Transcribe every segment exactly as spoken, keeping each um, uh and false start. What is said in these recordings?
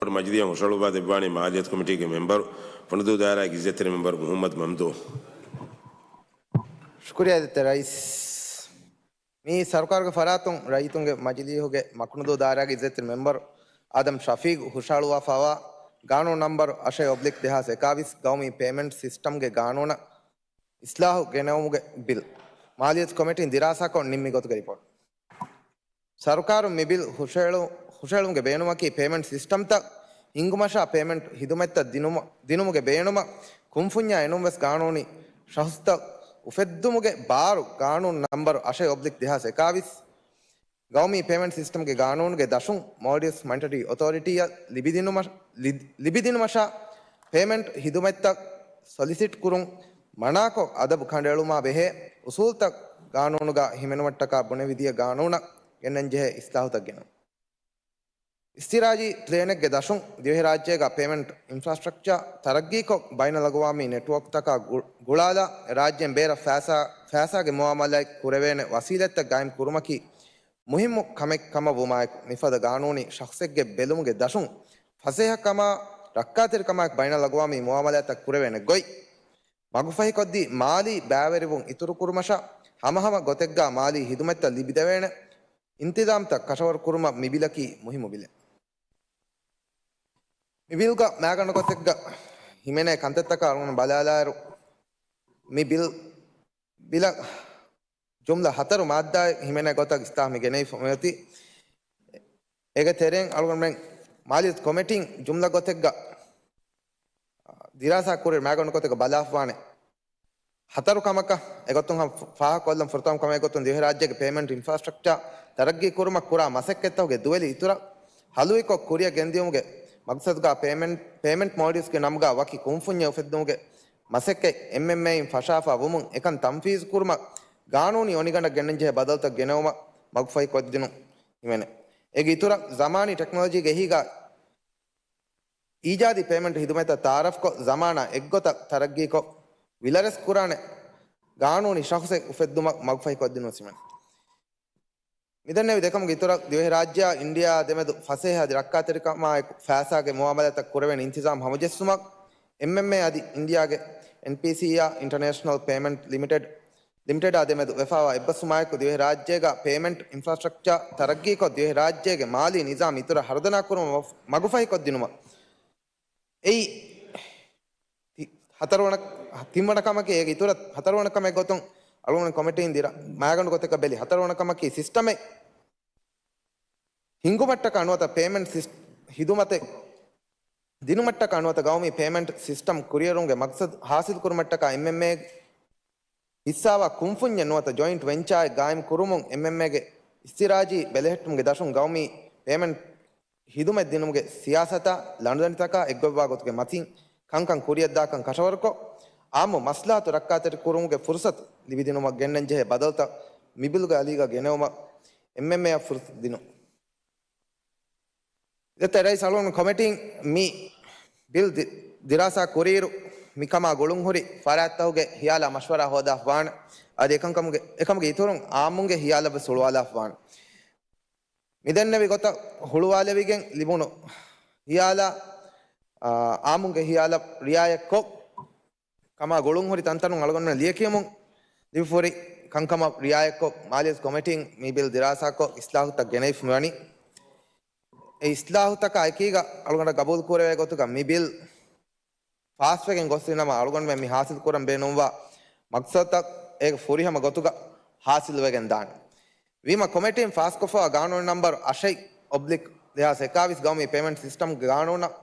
މަޖިލީހަށް ހުށަހަޅުއްވާ ދެއްވާނީ މާލިޔަތު ކޮމިޓީގެ މެމްބަރު، ފުނަދޫ ދާއިރާގެ އިއްޒަތްތެރި މެމްބަރު މުހައްމަދު މަމްދޫ. ޝުކުރިއްޔާ އިއްޒަތްތެރި ރައީސް. މިއީ ސަރުކާރުގެ ފަރާތުން ރައްޔިތުންގެ މަޖިލީހުގެ މަކުނުދޫ ދާއިރާގެ އިއްޒަތްތެރި މެމްބަރު އާދަމް ޝަފީގު ހުށަހަޅުއްވާފައިވާ ގާނޫނު ނަންބަރު އަށެއް އޮބްލިކް ދެހާސް އެކާވީސް ގައުމީ ޕޭމެންޓް ސިސްޓަމްގެ ގާނޫނަށް އިސްލާހު ގެނައުމުގެ ބިލް މާލިޔަތު ކޮމިޓީން ދިރާސާކޮށް ނިންމި ގޮތުގެ ރިޕޯޓް. ސަރުކާރުން މި ބިލް ހުށަހެޅު-، ހުށަހެޅުމުގެ ބޭނުމަކީ ޕޭމެންޓް ސިސްޓަމްތައް ހިންގުމަށާ ޕޭމެންޓް ހިދުމަތްތައް ދިނުމަ-، ދިނުމުގެ ބޭނުމަށް ކުންފުންޏާ އެނޫންވެސް ގާނޫނީ ޝަޚްޞްތައް އުފެއްދުމުގެ ބާރު ގާނޫނު ނަންބަރު އަށެއް އޮބްލިކް ދެހާސް އެކާވީސް ގައުމީ ޕޭމެންޓް ސިސްޓަމްގެ ގާނޫނުގެ ދަށުން މޯލްޑިވްސް މަނިޓަރީ އޮތޯރިޓީއަށް ލިބިދިނުމަށް-، ލި-، ލިބިދިނުމަށާ ޕޭމެންޓް ހިދުމަތްތައް ސޮލިސިޓް ކުރުން މަނާކޮށް، އަދަބު ކަނޑައެޅުމާ ބެހޭ އުސޫލްތައް ގާނޫނުގަ ހިމެނުމަށްޓަކާ ބުނެވިދިޔަ ގާނޫނަށް ގެންނަންޖެހޭ އިސްލާހުތައް ގެނައުން. އިސްތިރާޖީ ޕްލޭނެއްގެ ދަށުން ދިވެހިރާއްޖޭގަ ޕޭމެންޓް އިންފްރާސްޓްރަކްޗާ ތަރައްގީކޮށް، ބައިނަލްއަގުވާމީ ނެޓްވޯކްތަކާ ގު-، ގުޅާލާ، ރާއްޖޭން ބޭރަށް ފައިސާ، ފައިސާގެ މުއާމަލާތް ކުރެވޭނެ ވަސީލަތްތައް ގާއިމް ކުރުމަކީ މުހިއްމު ކަމެއް ކަމަށް ވުމާއެކު، މިފަދަ ގާނޫނީ ޝަޚްޞެއްގެ ބެލުމުގެ ދަށުން ފަސޭހަކަމާ، ރައްކާތެރިކަމާއެކު ބައިނަލްއަގުވާމީ މުއާމަލާތްތައް ކުރެވޭނެ ގޮތް، މަގުފަހިކޮށްދީ މާލީ ބައިވެރިވުން އިތުރުކުރުމަށާ، ހަމަހަމަ ގޮތެއްގާ މާލީ ހިދުމަތްތައް ލިބިދެވޭނެ އިންތިޒާމްތައް ކަށަވަރުކުރުމަށް މި ބިލަކީ މުހިއްމު ބިލެއް. މި ބިލްގަ މައިގަނޑު ގޮތެއްގަ ހިމެނޭ ކަންތައްތަކަށް އަޅުގަނޑު ބަލާލާއިރު، މި ބިލް، ބިލަށް ޖުމްލަ ހަތަރު މާއްދާއެއް ހިމެނޭ ގޮތަށް އިސްލާހު މި ގެނެވިފަ މިއޮތީ. އޭގެ ތެރެއިން އަޅުގަނޑުމެން މާލިޔަތު ކޮމިޓީން ޖުމްލަ ގޮތެއްގަ ދިރާސާ ކުރި މައިގަނޑު ގޮތެއްގަ ބަލާފަވާނެ ހަތަރު ކަމަކަށް އެގޮތުން ހަ-، ފާހަގަކޮށްލަން ފުރަތަމަ ކަމެއް ގޮތުން ދިވެހިރާއްޖޭގެ ޕޭމެންޓް އިންފްރާސްޓްރަކްޗާ ތަރައްގީ ކުރުމަށް ކުރާ މަސައްކަތްތަކުގެ ދުވެލި އިތުރަށް ހަލުވިކޮށް ކުރިއަށް ގެންދިޔުމުގެ މަގްސަދުގާ ޕޭމެންޓް، ޕޭމެންޓް މޯލްޑިވްސްގެ ނަމުގާ ވަކި ކުންފުންޏެއް އުފެއްދުމުގެ މަސައްކަތް އެމްއެމްއޭއިން ފަށާފަ ވުމުން އެކަން ތަންފީޒު ކުރުމަށް ގާނޫނީ އޮނިގަނޑަށް ގެންނަންޖެހޭ ބަދަލުތައް ގެނައުމަށް މަގުފަހި ކޮށްދިނުން ހިމެނޭ. އޭގެ އިތުރަށް ޒަމާނީ ޓެކްނޮލޮޖީގެ އެހީގާ އީޖާދީ ޕޭމެންޓް ހިދުމަތްތައް ތައާރަފްކޮށް، ޒަމާނާ އެއްގޮތަށް ތަރައްގީކޮށް، ވިލަރެސް ކުރާނެ ގާނޫނީ ޝަޚްޞެއް އުފެއްދުމަށް މަގުފަހި ކޮށްދިނުން ސިމެން. މިދެންނެވި ދެކަމުގެ އިތުރަށް، ދިވެހިރާއްޖެއާ އިންޑިއާ ދެމެދު ފަސޭހަ އަދި ރައްކާތެރިކަމާ އެކު ފައިސާގެ މުއާމަލާތައް ކުރެވޭނެ އިންތިޒާމް ހަމަޖެއްސުމަށް، އެމްއެމްއޭ އަދި އިންޑިއާގެ އެންޕީސީއާ އިންޓަރނޭޝަނަލް ޕޭމެންޓް ލިމިޓެޑް ލިމިޓެޑާ ދެމެދު ވެފައިވާ އެއްބަސްވުމާއެކު، ދިވެހިރާއްޖޭގަ ޕޭމެންޓް އިންފްރާސްޓްރަކްޗާ ތަރައްގީކޮށް، ދިވެހިރާއްޖޭގެ މާލީ ނިޒާމް އިތުރަށް ހަރުދަނާކުރުމަށް މަގުފަހިކޮށްދިނުމަށް. އެއީ، ތި-، ހަތަރުވަނަ، ތިންވަނަ ކަމަކީ، އޭގެ އިތުރަށް ހަތަރުވަނަ ކަމެއް ގޮތުން އަޅުގަނޑު ކޮމިޓީން ދިރާ-، މައިގަނޑު ގޮތަކަށް ބެލި ހަތަރުވަނަ ކަމަކީ، ސިސްޓަމެއް ހިންގުމަށްޓަކާ ނުވަތަ ޕޭމެންޓް ސިސް-، ހިދުމަތެއް ދިނުމަށްޓަކާ ނުވަތަ ގައުމީ ޕޭމެންޓް ސިސްޓަމް ކުރިއެރުމުގެ މަގްސަދު ހާސިލްކުރުމަށްޓަކާ އެމްއެމްއޭ ހިއްސާވާ ކުންފުންޏެއް ނުވަތަ ޖޮއިންޓް ވެންޗާއެއް ގާއިމް ކުރުމުން އެމްއެމްއޭގެ އިސްތިރާޖީ ބެލެހެއްޓުމުގެ ދަށުން ގައުމީ ޕޭމެންޓް ހިދުމަތް ދިނުމުގެ ސިޔާސަތާ ލަނޑުދަނޑިތަކާ އެއްގޮތްވާ ގޮތުގެ މަތިން ކަންކަން ކުރިއަށްދާކަން ކަށަވަރުކޮށް، އާއްމު މަސްލަހަތު ރައްކާތެރި ކުރުމުގެ ފުރުސަތު ލިބިދިނުމަށް ގެންނަންޖެހޭ ބަދަލުތައް މިބިލުގެ އަލީގަ ގެނެވުމަށް އެމްއެމްއޭއަށް ފުރުސަތު ދިނުން. އިއްޒަތްތެރި ރައީސް، އަޅުގަނޑު ކޮމިޓީން މި ބިލް ދި-، ދިރާސާ ކުރިއިރު، މިކަމާ ގުޅުންހުރި ފަރާތްތަކުގެ ހިޔާލާ މަޝްވަރާ ހޯދާފަވާނެ. އަދި އެކަންކަމުގެ، އެކަމުގެ އިތުރުން އާއްމުންގެ ހިޔާލަށްވެސް ހުޅުވާލާފަވާނެ. މިދެންނެވި ގޮތަށް ހުޅުވާލެވިގެން ލިބުނު ހިޔާލާ، އާ، އާއްމުންގެ ހިޔާލަށް ރިއާޔަތްކޮށް، ކަމާ ގުޅުންހުރި ތަންތަނުން އަޅުގަނޑުމެން ލިޔެކިޔަމުން ލިބިފުރި ކަންކަމަށް ރިއާޔަތްކޮށް، މާލިޔަތު ކޮމިޓީން މި ބިލް ދިރާސާކޮށް، އިސްލާހުތައް ގެނެވިފަ މިވަނީ. އެ އިސްލާހުތަކާ އެކީގަ އަޅުގަނޑަށް ގަބޫލު ކުރެވޭ ގޮތުގަ މި ބިލް ފާސްވެގެން ގޮސްފިނަމަ، އަޅުގަނޑުމެން މި ހާސިލް ކުރަން ބޭނުންވާ މަގްސަދުތައް އޭގެ ފުރިހަމަ ގޮތުގަ ހާސިލުވެގެން ދާނެ. ވީމަ ކޮމިޓީން ފާސްކޮށްފައިވާ ގާނޫނު ނަންބަރު އަށެއް އޮބްލިކް ދެހާސް އެކާވީސް ގައުމީ ޕޭމެންޓް ސިސްޓަމްގެ ގާނޫނަށް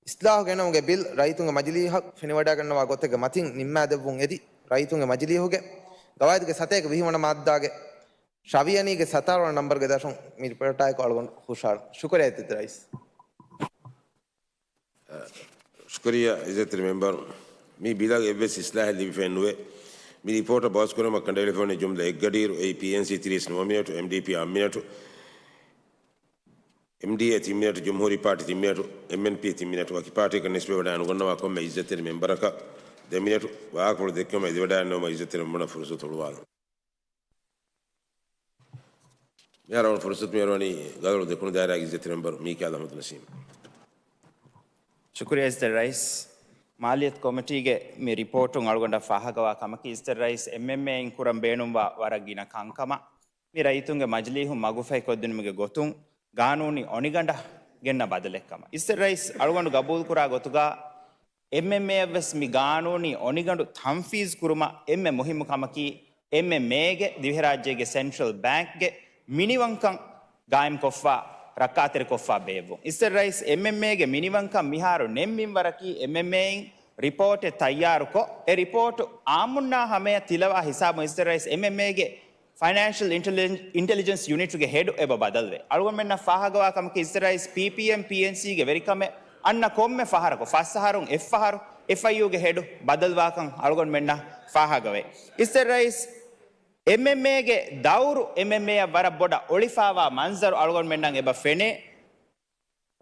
އިސްލާހު ގެނައުމުގެ ބިލް ރައްޔިތުންގެ މަޖިލީހަށް ފެނިވަޑައިގަންނަވާ ގޮތެއްގެ މަތިން ނިންމާދެއްވުން އެދި، ރައްޔިތުންގެ މަޖިލީހުގެ ގަވާއިދުގެ ސަތޭކަ ވިހި ވަނަ މާއްދާގެ ށަވިޔަނީގެ ސަތާރަ ވަނަ ނަންބަރުގެ ދަށުން މި ރިޕޯޓާއެކު އަޅުގަނޑު ހުށަހަޅަން. ޝުކުރިއްޔާ އިއްޒަތްތެރި ރައީސް. ޝުކުރިއްޔާ އިއްޒަތްތެރި މެމްބަރު. މި ބިލަށް އެއްވެސް އިސްލާހެއް ލިބިފައެއް ނުވޭ. މި ރިޕޯޓަށް ބަހުސްކުރުމަށް ކަނޑައެޅިފައިވަނީ ޖުމްލަ އެއްގަޑިއިރު، އެއީ ޕީއެންސީ ތިރީސް ނުވަ މިނެޓު، އެމްޑީޕީ އަށް މިނެޓު، އެމްޑީއޭ ތިން މިނެޓު، ޖުމްހޫރީ ޕާޓީ ތިން މިނެޓު، އެމްއެންޕީ ތިން މިނެޓު. ވަކި ޕާޓީއަކަށް ނިސްބަތްވެވަޑައި ނުގަންނަވާ ކޮންމެ އިއްޒަތްތެރި މެމްބަރަކަށް ދެ މިނެޓު. ވާހަކަފުޅު ދެއްކުމަށް އެދިވަޑައިގަންނަވުމަށް އިއްޒަތްތެރި މެމްބަރުންނަށް ފުރުސަތު ހުޅުވާލަން. މިހާރު އަޅުގަނޑު ފުރުސަތު މިއަރުވަނީ ގަދަރު ދެކުނު ދާއިރާގެ އިއްޒަތްތެރި މެމްބަރު މީކާއިލް އަޙްމަދު ނަސީމް. ޝުކުރިއްޔާ އިއްޒަތްތެރި ރައީސް. މާލިޔަތު ކޮމިޓީގެ މި ރިޕޯޓުން އަޅުގަނޑަށް ފާހަގަވާ ކަމަކީ، އިއްޒަތްތެރި ރައީސް، އެމްއެމްއޭއިން ކުރަން ބޭނުންވާ ވަރަށް ގިނަ ކަންކަމަށް މި ރައްޔިތުންގެ މަޖިލީހުން މަގުފަހިކޮށްދިނުމުގެ ގޮތުން ގާނޫނީ އޮނިގަނޑަށް ގެންނަ ބަދަލެއްކަމަށް. އިއްޒަތްތެރި ރައީސް، އަޅުގަނޑު ގަބޫލުކުރާ ގޮތުގަ އެމްއެމްއޭއަށްވެސް މި ގާނޫނީ އޮނިގަނޑު ތަންފީޒު ކުރުމަށް އެންމެ މުހިއްމު ކަމަކީ، އެމްއެމްއޭގެ ދިވެހިރާއްޖޭގެ ސެންޓްރަލް ބޭންކްގެ މިނިވަންކަން ގާއިމްކޮށްފަ، ރައްކާތެރިކޮށްފަ ބޭއްވުން. އިއްޒަތްތެރި ރައީސް، އެމްއެމްއޭގެ މިނިވަންކަން މިހާރު ނެތް މިންވަރަކީ އެމްއެމްއޭއިން ރިޕޯޓެއް ތައްޔާރުކޮށް، އެ ރިޕޯޓު އާއްމުންނާ ހަމަޔަށް ތިލަވާ ހިސާބުން އިއްޒަތްތެރި ރައީސް، އެމްއެމްއޭގެ ފައިނޭންޝަލް އިންޓެލި-، އިންޓެލިޖެންސް ޔުނިޓުގެ ހެޑު އެބަ ބަދަލުވޭ. އަޅުގަނޑުމެންނަށް ފާހަގަވާ ކަމަކީ، އިއްޒަތްތެރި ރައީސް، ޕީޕީއެމް ޕީއެންސީގެ ވެރިކަމެއް އަންނަ ކޮންމެ ފަހަރަކު، ފަސް އަހަރުން އެއްފަހަރު އެފްއައިޔޫގެ ހެޑު ބަދަލުވާކަން އަޅުގަނޑުމެންނަށް ފާހަގަވޭ. އިއްޒަތްތެރި ރައީސް، އެމްއެމްއޭގެ ދައުރު އެމްއެމްއޭއަށް ވަރަށް ބޮޑަށް އޮޅިފާވާ މަންޒަރު އަޅުގަނޑުމެންނަށް އެބަ ފެނޭ.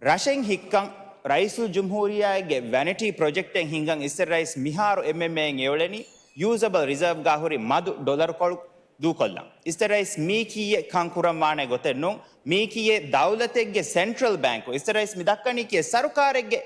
ރަށެއް ހިއްކަން ރައީސުލްޖުމްހޫރިއްޔާގެ ވެނިޓީ ޕްރޮޖެކްޓެއް ހިންގަން އިއްޒަތްތެރި ރައީސް، މިހާރު އެމްއެމްއޭއިން އެއުޅެނީ ޔޫޒަބަލް ރިޒާވްގާ ހުރި މަދު ޑޮލަރުކޮޅު ދޫކޮށްލަން. އިއްޒަތްތެރި ރައީސް، މީ ކީއެއް ކަން ކުރަން ވާނެ ގޮތެއް ނޫން. މީ ކީއެއް ދައުލަތެއްގެ ސެންޓްރަލް ބޭންކު. އިއްޒަތްތެރި ރައީސް، މި ދައްކަނީ ކީއެއް ސަރުކާރެއްގެ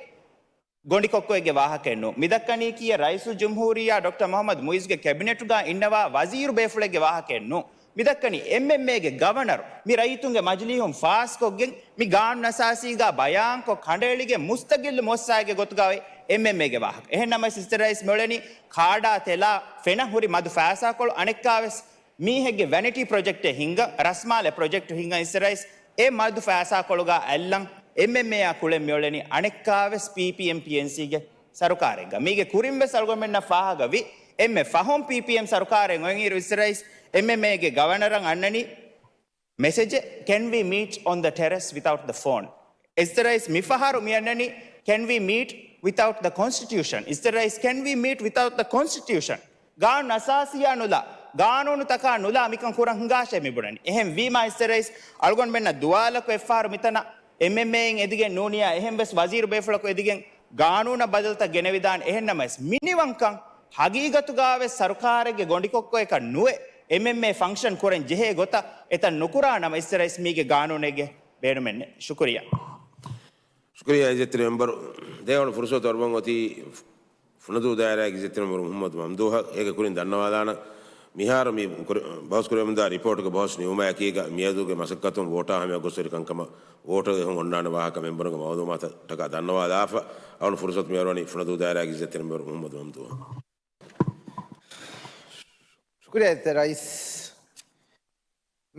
ގޮނޑިކޮއްކޮއެއްގެ ވާހަކައެއް ނޫން. މި ދައްކަނީ ކީއެއް ރައީސުލްޖުމްހޫރިއްޔާ ޑޮކްޓަރ މުޙައްމަދު މުޢިއްޒުގެ ކެބިނެޓުގަ އިންނަވާ ވަޒީރު ބޭފުޅެއްގެ ވާހަކައެއް ނޫން. މި ދައްކަނީ އެމްއެމްއޭގެ ގަވަނަރު މި ރައްޔިތުންގެ މަޖިލީހުން ފާސްކޮށްގެން، މި ގާނޫނު އަސާސީގަ ބަޔާންކޮށް، ކަނޑައެޅިގެން މުސްތަގިއްލު މުއައްސަސާއެއްގެ ގޮތުގަ އޮތް އެމްއެމްއޭގެ ވާހަކަ. އެހެން ނަމަވެސް، އިއްޒަތްތެރި ރައީސް، މިއުޅެނީ ކާޑާ ތެލާ ފެނަށް ހުރި މަދު ފައިސާކޮޅު އަނެއްކާވެސް މީހެއްގެ ވެނިޓީ ޕްރޮޖެކްޓެއް ހިންގަން، ރަސްމާލެ ޕްރޮޖެކްޓު ހިންގަން އިއްޒަތްތެރި ރައީސް، އެ މަދު ފައިސާކޮޅުގަ އަތްލަން އެމްއެމްއޭއާ ކުޅެން މިއުޅެނީ އަނެއްކާވެސް ޕީޕީއެމް ޕީއެންސީގެ ސަރުކާރެއްގަ. މީގެ ކުރިންވެސް އަޅުގަނޑުމެންނަށް ފާހަގަވި، އެންމެ ފަހުން ޕީޕީއެމް ސަރުކާރެއް އޮތްއިރު އިއްޒަތްތެރި ރައީސް، އެމްއެމްއޭގެ ގަވަނަރަށް އަންނަނީ މެސެޖެއް، "Can we meet on the terrace without the phone؟" އިއްޒަތްތެރި ރައީސް، މިފަހަރު މި އަންނަނީ، "Can we meet without the constitution?" އިއްޒަތްތެރި ރައީސް، "Can we meet without the constitution?" ގާނޫނު އަސާސީއާ ނުލާ، ގާނޫނުތަކާ ނުލާ މިކަން ކުރަން ހިނގާށޭ މިބުނަނީ. އެހެން ވީމާ އިއްޒަތްތެރި ރައީސް، އަޅުގަނޑުމެންނަށް ދުވާލަކު އެއްފަހަރު މިތަނަށް އެމްއެމްއޭއިން އެދިގެން ނޫނިއްޔާ، އެހެންވެސް ވަޒީރު ބޭފުޅަކު އެދިގެން ގާނޫނަށް ބަދަލުތައް ގެނެވިދާނެ. އެހެން ނަމަވެސް، މިނިވަންކަން ހަގީގަތުގަވެސް ސަރުކާރެއްގެ ގޮނޑިކޮއްކޮއަކަށް ނުވެ، އެމްއެމްއޭ ފަންކްޝަން ކުރަން ޖެހޭ ގޮތަށް އެތައް ނުކުރާ ނަމަ، އިއްޒަތްތެރި ރައީސް، މީގެ ގާނޫނެއްގެ ބޭނުމެއް ނެތް. ޝުކުރިއްޔާ. ޝުކުރިއްޔާ އިއްޒަތްތެރި މެމްބަރު. ދެން އަޅުގަނޑު ފުރުސަތު އަރުވަން އޮތީ ފުނަދޫ ދާއިރާގެ އިއްޒަތްތެރި މެމްބަރު މުޙައްމަދު މަމްދޫހަށް. އޭގެ ކުރިން ދަންނަވާލާނަން، މިހާރު މި ކުރި-، ބަހުސް ކުރެވެމުންދާ ރިޕޯޓުގެ ބަހުސް ނިމުމާއެކީގަ މިއަދުގެ މަސައްކަތުން ވޯޓާ ހަމަޔަށް ގޮސްހުރި ކަންކަމަށް ވޯޓުގެ އެހުން އޮންނާނެ ވާހަކަ މެމްބަރުންގެ މައުލޫމާތަށްޓަކާ ދަންނަވާލާފަ، އަޅުގަނޑު ފުރުސަތު މިއަރުވަނީ ފުނަދޫ ދާއިރާގެ އިއްޒަތްތެރި މެމްބަރު މުޙައްމަދު މަމްދޫހަށް. ޝުކުރިއްޔާ އިއްޒަތްތެރި ރައީސް.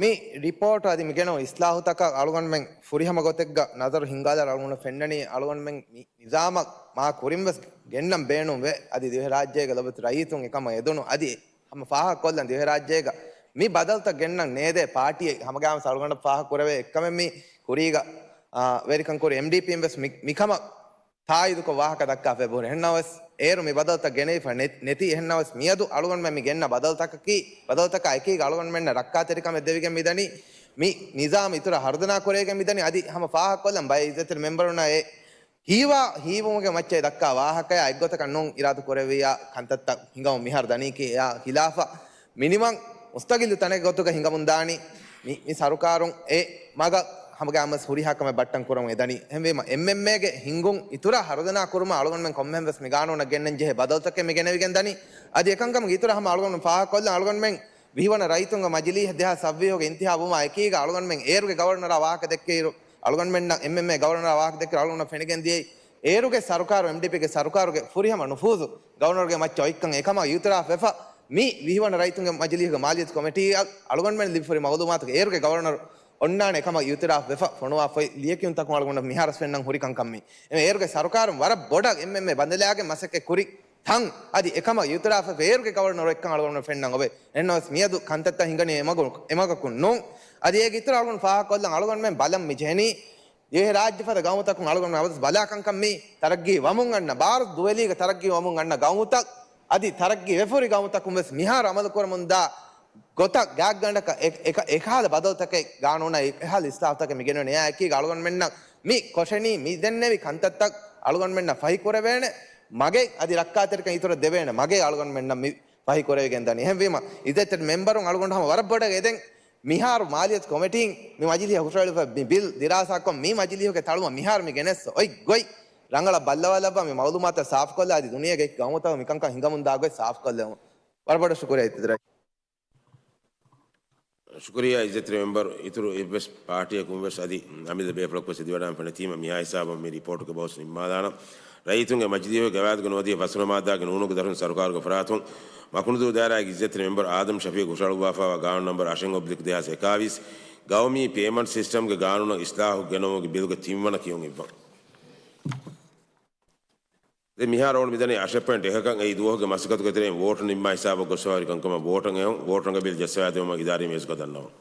މި ރިޕޯޓު އަދި މިގެނައު އިސްލާހުތަކަށް އަޅުގަނޑުމެން ފުރިހަމަ ގޮތެއްގަ ނަޒަރު ހިންގާލާ އަޅުގަނޑު ފެންނަނީ، އަޅުގަނޑުމެން މި ނިޒާމަށް މާ ކުރިންވެސް ގެންނަން ބޭނުންވެ، އަދި ދިވެހިރާއްޖޭގެ ލޮބުވެތި ރައްޔިތުން އެކަމަށް އެދުނު، އަދި ހަމަ ފާހަގަކޮށްލަން ދިވެހިރާއްޖޭގަ މި ބަދަލުތައް ގެންނަން ނޭދޭ ޕާޓީއެއް ހަމަގައިމުވެސް އަޅުގަނޑަށް ފާހަގަކުރެވޭ އެއްކަމެއް މި ކުރީގަ، އާ، ވެރިކަން ކުރި އެމްޑީޕީން ވެސް މި، މިކަމަށް ތާއީދުކޮށް ވާހަކަ ދައްކާފަ އެބަހުރި. އެހެންނަމަވެސް، އޭރު މި ބަދަލުތައް ގެނެވިފަ ނެ-، ނެތި. އެހެންނަމަވެސް، މިއަދު އަޅުގަނޑުމެން މި ގެންނަ ބަދަލުތަކަކީ، ބަދަލުތަކާ އެކީގަ އަޅުގަނޑުމެންނަށް ރައްކާތެރިކަމެއް ދެވިގެން މިދަނީ، މި ނިޒާމް އިތުރަށް ހަރުދަނާ ކުރެވިގެން މިދަނީ. އަދި ހަމަ ފާހަގަކޮށްލަން ބައެއް އިއްޒަތްތެރި މެމްބަރުންނަށް އެ ހީވާ ހީވުމުގެ މައްޗަށް ދައްކާ ވާހަކަޔާ އެއްގޮތަކަށް ނޫން އިރާދަ ކުރެއްވިޔާ ކަންތައްތައް ހިނގަމުން މިހާރު ދަނީކީ އެއާ ހިލާފަށް މިނިވަން މުސްތަގިއްލު ތަނެއްގެ ގޮތުގަ ހިނގަމުންދާނީ. މި، މި ސަރުކާރުން އެ މަގަށް ހަމަގައިމުވެސް ހުރިހާ ކަމެއް ބައްޓަން ކުރަމުން އެދަނީ. އެހެންވީމަ، އެމްއެމްއޭގެ ހިންގުން އިތުރަށް ހަރުދަނާ ކުރުމަށް އަޅުގަނޑުމެން ކޮންމެހެން ވެސް މި ގާނޫނަށް ގެންނަން ޖެހޭ ބަދަލުތަކެއް މި ގެނެވިގެން ދަނީ. އަދި އެކަންކަމުގެ އިތުރަށް ހަމަ އަޅުގަނޑު ފާހަގަކޮށްލަން، އަޅުގަނޑުމެން ވިހިވަނަ ރައްޔިތުންގެ މަޖިލީހަށް ދެހާސް ސައްވީހުގެ އިންތިހާބު ވުމާ އެކީގަ އަޅުގަނޑުމެން އޭރުގެ ގަވަރނަރާ ވާހަކަ ދެއްކެއިރު، އަޅުގަނޑުމެންނަށް އެމްއެމްއޭ ގަވަރނަރާ ވާހަކަ ދެއްކި އަޅުގަނޑަށް ފެނިގެން ދިޔައީ، އޭރުގެ ސަރުކާރު، އެމްޑީޕީގެ ސަރުކާރުގެ ފުރިހަމަ ނުފޫޒު ގަވަރނަރުގެ މައްޗަށް އޮތްކަން އެކަމަށް އިއުތިރާފް ވެފަ، މި ވިހިވަނަ ރައްޔިތުންގެ މަޖިލީހުގެ މާލިޔަތު ކޮމިޓީއަށް އަޅުގަނޑުމެން ލިބިފައި މައުލޫމާތުގަ އޭރުގެ ގަވަރނަރު އޮންނާނެ އެކަމަށް އިއުތިރާފް ވެފަ ފޮނުވާފައި ލިޔެކިޔުންތަކުން އަޅުގަނޑަށް މިހާރުވެސް ފެންނަން ހުރި ކަންކަން މީ. އެމެ އޭރުގެ ސަރުކާރުން ވަރަށް ބޮޑަށް އެމްއެމްއޭ ބަނދެލާގެން މަސައްކަތް ކުރި ތަން އަދި އެކަމަށް އިއުތިރާފް ވެފަ އޭރުގެ ގަވަރނަރު އެއްކަން އަޅުގަނޑު ފެންނަން އޮވޭ. އެހެންނަމަވެސް މިއަދު ކަންތައްތައް ހިނގަނީ އެމަގު-، އެމަގަކުން ނޫން. އަދި އޭގެ އިތުރަށް އަޅުގަނޑު ފާހަގަކޮށްލަން އަޅުގަނޑުމެން ބަލަން މި ޖެހެނީ ދިވެހިރާއްޖެފަދަ ގައުމުތަކުން އަޅުގަނޑުމެން އަބަދު ބަލާ ކަންކަން މީ ތަރައްގީ ވަމުން އަންނަ، ބާރު ދުވެލީގަ ތަރައްގީ ވަމުން އަންނަ ގައުމުތައް އަދި ތަރައްގީ ވެފަހުރި ގައުމުތަކުން ވެސް މިހާރު އަމަލު ކުރަމުންދާ ގޮތަށް ގާތްގަނޑަކަށް އެ-، އެކަ-، އެކަހަލަ ބަދަލުތަކެއް ގާނޫނާއި އެކަހަލަ އިސްލާހުތަކެއް މި ގެނެވޭނެ. އެއާއެކީގަ އަޅުގަނޑުމެންނަށް މި ކޮށެނީ މި ދެންނެވި ކަންތައްތައް އަޅުގަނޑުމެންނަށް ފަހި ކުރެވޭނެ މަގެއް އަދި ރައްކާތެރިކަން އިތުރަށް ދެވޭނެ މަގެއް އަޅުގަނޑުމެންނަށް މި ފަހި ކުރެވިގެން ދަނީ. އެހެންވީމަ، އިއްޒަތްތެރި މެމްބަރުން އަޅުގަނޑު ހަމަ ވަރަށް ބޮޑަށް އެދެން މިހާރު މާލިޔަތު ކޮމިޓީން މި މަޖިލީހަށް ހުށަހެޅިފަ މި ބިލް ދިރާސާކޮށް، މި މަޖިލީހުގެ ތަޅުމަށް މިހާރު މި ގެނެސް އޮތް ގޮތް ރަނގަޅަށް ބައްލަވާލައްވާ މި މައުލޫމާތަށް ސާފުކޮށްލާ އަދި ދުނިޔޭގެ ގައުމުތަކަށް މިކަންކަން ހިނގަމުންދާ ގޮތް ސާފުކޮށްލެވުން. ވަރަށް ބޮޑަށް ޝުކުރިއްޔާ އިތުރަށް. ޝުކުރިއްޔާ އިއްޒަތްތެރި މެމްބަރު، އިތުރު އެއްވެސް ޕާޓީއަކުން ވެސް އަދި އަމިއްލަ ބޭފުޅަކު ވެސް އެދިވަޑާން ފެނެތީމަ މިހާ ހިސާބަށް މި ރިޕޯޓުގެ ބަހުސް ނިންމާލާނަން. ރައްޔިތުންގެ މަޖިލީހުގެ ގަވާއިދުގަ ނުވަދިޔަ ފަސްވަނަ މާއްދާގެ ނޫނުގެ ދަށުން ސަރުކާރުގެ ފަރާތުން މަކުންދޫ ދާއިރާގެ އިއްޒަތްތެރި މެމްބަރު އާދަމް ޝަފީޤު ހުށަހަޅުއްވާފައިވާ ގާނޫނު ނަންބަރު އަށެއް އޮބްލިކް ދެހާސް އެކާވީސް، ގައުމީ ޕޭމަންޓް ސިސްޓަމްގެ ގާނޫނަށް އިސްލާހު ގެނައުމުގެ ބިލްގެ ތިންވަނަ ކިޔުން އިއްވަން. ދެން މިހާރު އަޅުގަނޑު މިދަނީ އަށެއް ޕޮއިންޓް އެކަކަށް އެއީ ދުވަހުގެ މަސައްކަތުގެ ތެރެއިން ވޯޓު ނިންމާ ހިސާބަށް ގޮއްސަވާވަރި ކަންކަމަށް ވޯޓަށް އެހުން، ވޯޓު ރަނގަބިލް ޖައްސަވާދެއްވުމަށް އިދާރީ މޭޒުގަ ދަންނަވަން.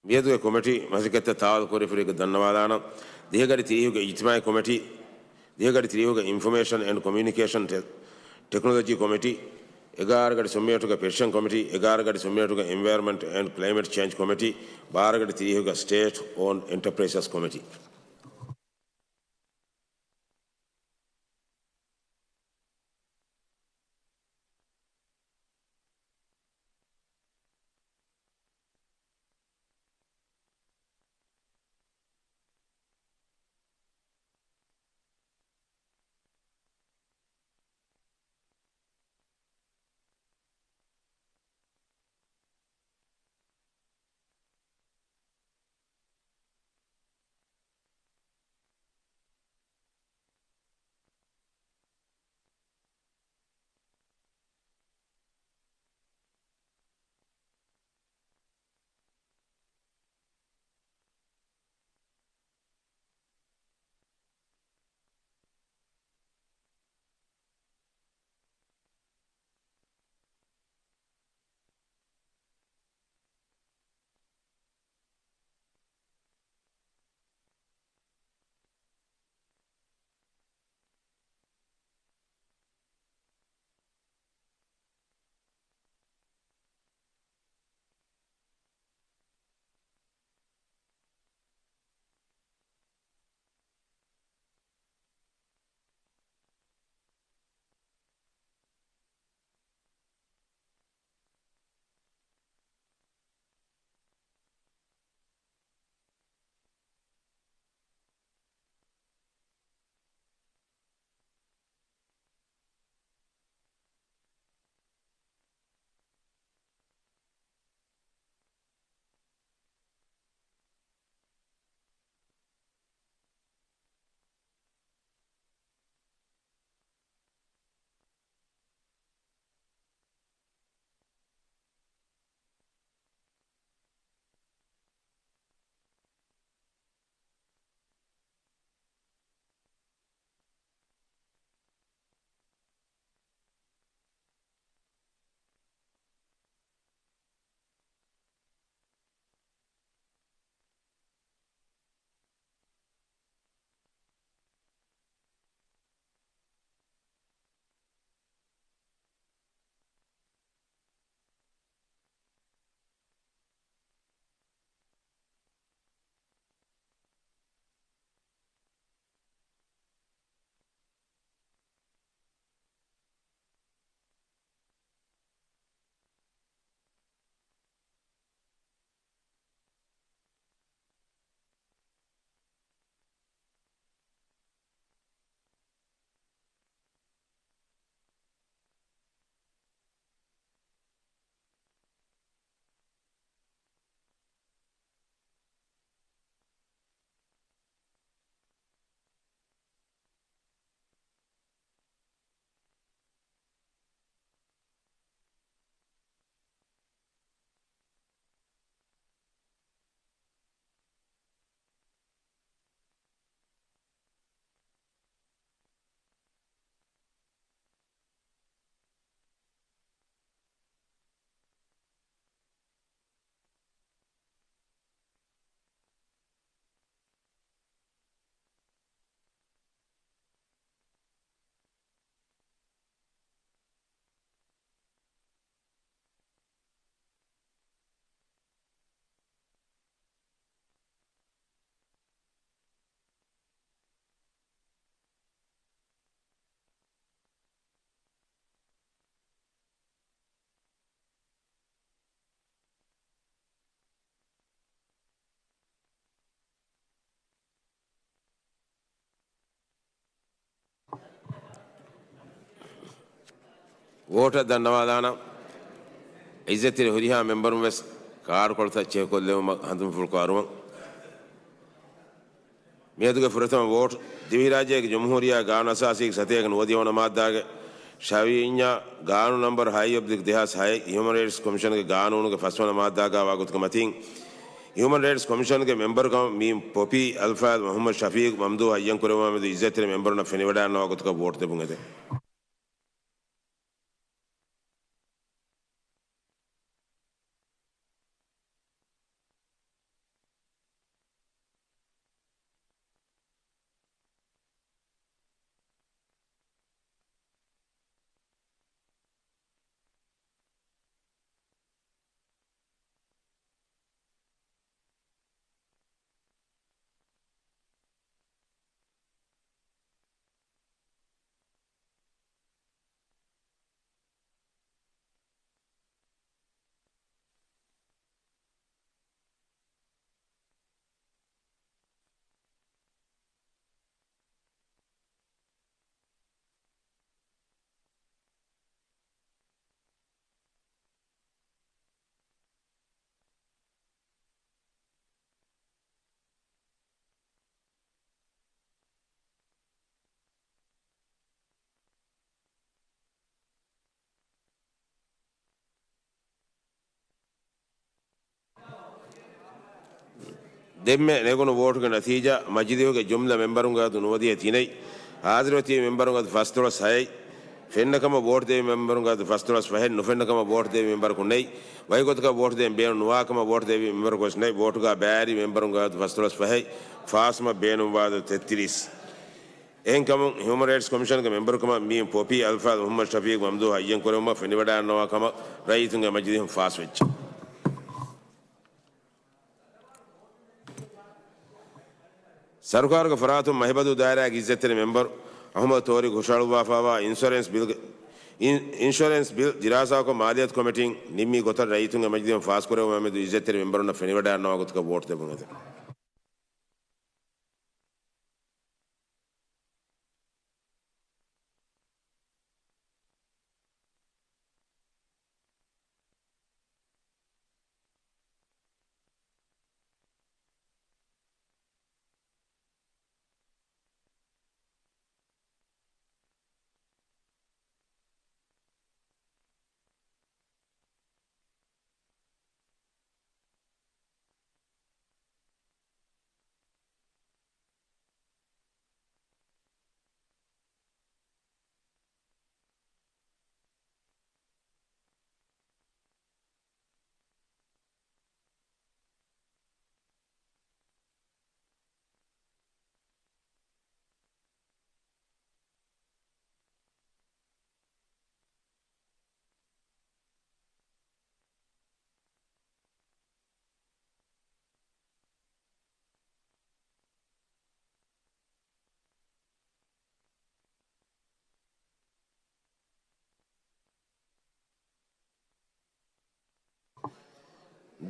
މިއަދުގެ ކޮމިޓީ މަސައްކަތްތައް ތާވަލު ކުރި ފުރިގަ ދަންނަވާލާނަން. ދިހަ ގަޑި ތިރީހުގެ އިޖްތިމާޢީ ކޮމިޓީ، ދިހަ ގަޑި ތިރީހުގެ އިންފޮމޭޝަން އެންޑް ކޮމިއުނިކޭޝަން ޓެ-، ޓެކްނޮލޮޖީ ކޮމިޓީ، އެގާރަ ގަޑި ސުންވަނަ މިނެޓުގެ ޕެޓިޝަން ކޮމިޓީ، އެގާރަ ގަޑި ސުންވަނަ މިނެޓުގެ އެންވަޔަރަންމަންޓް އެންޑް ކްލައިމެޓް ޗޭންޖް ކޮމިޓީ، ބާރަ ގަޑި ތިރީހުގެ ސްޓޭޓް އޯންޑް އެންޓަޕްރައިސަސް ކޮމިޓީ. ވޯޓަށް ދަންނަވާލާނަން. އިއްޒަތްތެރި ހުރިހާ މެމްބަރުން ވެސް ކާޑުކޮޅުތައް ޗެކްކޮށްލެވުމަށް ހަނދުމަފުޅު ކުރައްވަން. މިއަދުގެ ފުރަތަމަ ވޯޓް، ދިވެހިރާއްޖޭގެ ޖުމްހޫރިއްޔާ ގާނޫނު އަސާސީގެ ސަތޭކަ ނުވަދިހަ ވަނަ މާއްދާގެ ޝަރުއީއްޔާ ގާނޫނު ނަމްބަރު ހައެއް އޮބްލިކް ދެހާސް ހައެއް، ހިއުމަން ރައިޓްސް ކޮމިޝަންގެ ގާނޫނުގެ ފަސްވަނަ މާއްދާގާވާ ގޮތުގެ މަތީން، ހިއުމަން ރައިޓްސް ކޮމިޝަންގެ މެމްބަރުކަމަށް މީން ޕޮޕީ އަލްފާޟް މުޙައްމަދު ޝަފީޤު މަމްދޫޙް އައްޔަން ކުރެއްވުމާ މެދު އިއްޒަތްތެރި މެމްބަރުންނަށް ފެނިވަޑައިގަންނަވާ ގޮތަކަށް ވޯޓް ދެއްވުން އެދެން. ދެންމެ ނެގުނު ވޯޓުގެ ނަތީޖާ، މަޖިލީހުގެ ޖުމްލަ މެމްބަރުންގެ އަދު ނުވަދިހަ ތިނެއް، ހާޒިރުވެތިބި މެމްބަރުންގެ އަދު ފަސްދޮޅަސް ހައެއް، ފެންނަކަމަށް ވޯޓް ދެވި މެމްބަރުންގެ އަދު ފަސްދޮޅަސް ފަހެއް، ނުފެންނަކަމަށް ވޯޓް ދެވި މެމްބަރަކު ނެތް، ވަކިގޮތަކަށް ވޯޓް ދޭން ބޭނުން ނުވާކަމަށް ވޯޓް ދެވި މެމްބަރަކު ވެސް ނެތް، ވޯޓުގާ ބައިވެރި މެމްބަރުންގެ އަދު ފަސްދޮޅަސް ފަހެއް، ފާސްވުމަށް ބޭނުންވާ އަދަދު ތެއްތިރީސް. އެހެންކަމުން، ހިއުމަން ރައިޓްސް ކޮމިޝަންގެ މެމްބަރުކަމަށް މީން ޕޮޕީ އަލްފާޟް މުޙައްމަދު ޝަފީޤު މަމްދޫޙް އައްޔަން ކުރެއްވުމަށް ފެނިވަޑައިގަންނަވާ ކަމަށް ރައްޔިތުންގެ މަޖިލީހުން ފާސްވެއްޖެ. ސަރުކާރުގެ ފަރާތުން މަހިބަދޫ ދާއިރާގެ އިއްޒަތްތެރި މެމްބަރު އަޙްމަދު ތޯރިގު ހުށަހަޅުއްވާފައިވާ އިންޝުއަރެންސް ބިލްގެ، އިން-، އިންޝުއަރެންސް ބިލް ދިރާސާކޮށް މާލިޔަތު ކޮމިޓީން ނިންމި ގޮތަށް ރައްޔިތުންގެ މަޖިލީހުން ފާސްކުރެއްވުމާ މެދު އިއްޒަތްތެރި މެމްބަރުންނަށް ފެނިވަޑައިގަންނަވާ ގޮތަކަށް ވޯޓް ދެއްވުން އެދެން.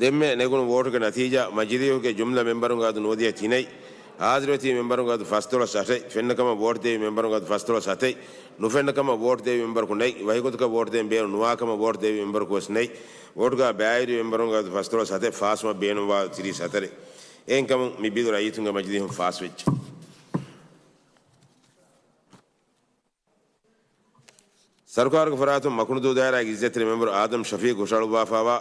ދެންމެ ނެގުނު ވޯޓުގެ ނަތީޖާ، މަޖިލީހުގެ ޖުމްލަ މެމްބަރުންގެ އަދު ނުވަދިހަ ތިނެއް، ހާޒިރުވެތިބި މެމްބަރުންގެ އަދު ފަސްދޮޅަސް އަށެއް، ފެންނަކަމަށް ވޯޓް ދެވި މެމްބަރުންގެ އަދު ފަސްދޮޅަސް ހަތެއް، ނުފެންނަކަމަށް ވޯޓް ދެވި މެމްބަރަކު ނެތް، ވަކިގޮތަކަށް ވޯޓް ދޭން ބޭނުން ނުވާކަމަށް ވޯޓް ދެވި މެމްބަރަކު ވެސް ނެތް، ވޯޓުގާ ބައިވެރި މެމްބަރުންގެ އަދު ފަސްދޮޅަސް ހަތެއް، ފާސްވުމަށް ބޭނުންވާ ތިރީސް ހަތަރެއް. އެހެންކަމުން މި ބިލު ރައްޔިތުންގެ މަޖިލީހުން ފާސްވެއްޖެ. ސަރުކާރުގެ ފަރާތުން މަކުނުދޫ ދާއިރާގެ އިއްޒަތްތެރި މެމްބަރު އާދަމް ޝަފީޤު ހުށަހަޅުއްވާފައިވާ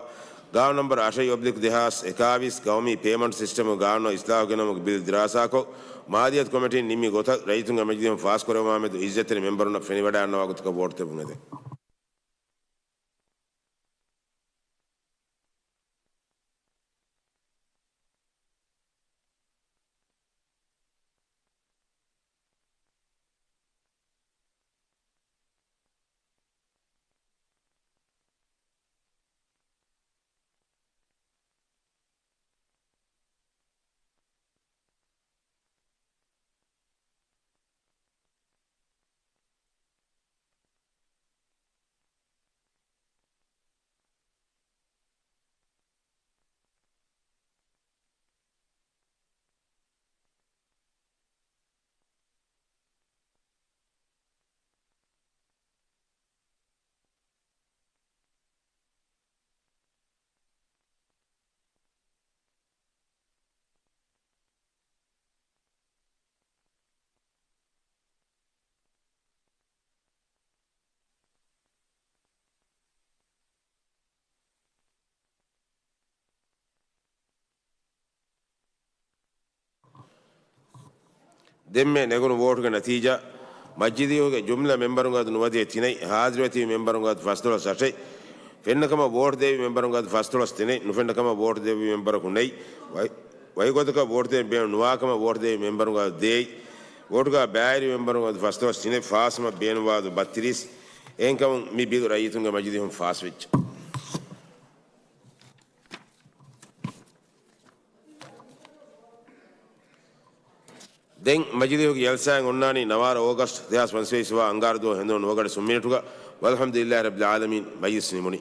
ގާނޫނު ނަމްބަރު އަށެއް އޮބްލިކް ދެހާސް އެކާވީސް ގައުމީ ޕޭމަންޓް ސިސްޓަމުގެ ގާނޫނަށް އިސްލާހު ގެނައުމުގެ ބިލް ދިރާސާކޮށް، މާލިޔަތު ކޮމިޓީން ނިންމި ގޮތަށް ރައްޔިތުންގެ މަޖިލީހުން ފާސްކުރެއްވުމާ މެދު އިއްޒަތްތެރި މެމްބަރުންނަށް ފެނިވަޑައިގަންނަވާ ގޮތަކަށް ވޯޓް ދެއްވުން އެދެން. ދެންމެ ނެގުނު ވޯޓުގެ ނަތީޖާ، މަޖިލީހުގެ ޖުމްލަ މެމްބަރުންގެ އަދު ނުވަދިހަ ތިނެއް، ހާޒިރުވެތި މެމްބަރުންގެ އަދު ފަސްދޮޅަސް އަށެއް، ފެންނަކަމަށް ވޯޓު ދެއްވި މެމްބަރުންގެ އަދު ފަސްދޮޅަސް ތިނެއް، ނުފެންނަކަމަށް ވޯޓު ދެއްވި މެމްބަރަކު ނެތް، ވައި-، ވަކިގޮތަކަށް ވޯޓު ދޭން ބޭނުން ނުވާކަމަށް ވޯޓު ދެއްވި މެމްބަރުންގެ އަދު ދޭއް، ވޯޓުގަ ބައިވެރި މެމްބަރުންގެ އަދު ފަސްދޮޅަސް ތިނެއް، ފާސްވުމަށް ބޭނުންވާ އަދު ބައްތިރީސް. އެހެންކަމުން މި ބިލު ރައްޔިތުންގެ މަޖިލީހުން ފާސްވެއްޖެ. ދެން މަޖިލީހުގެ ޖަލްސާއެއް އޮންނާނީ ނަވާރަ އޯގަސްޓް ދެހާސް ފަންސަވީސް ވާ އަންގާރަ ދުވަހު ހެނދުނު ނުވަ ގަޑި ސުންމިނިޓުގަ. ވަލްޙަމްދުލިއްލާހި ރައްބިލް ޢާލަމީން، މަޖިލިސް ނިމުނީ.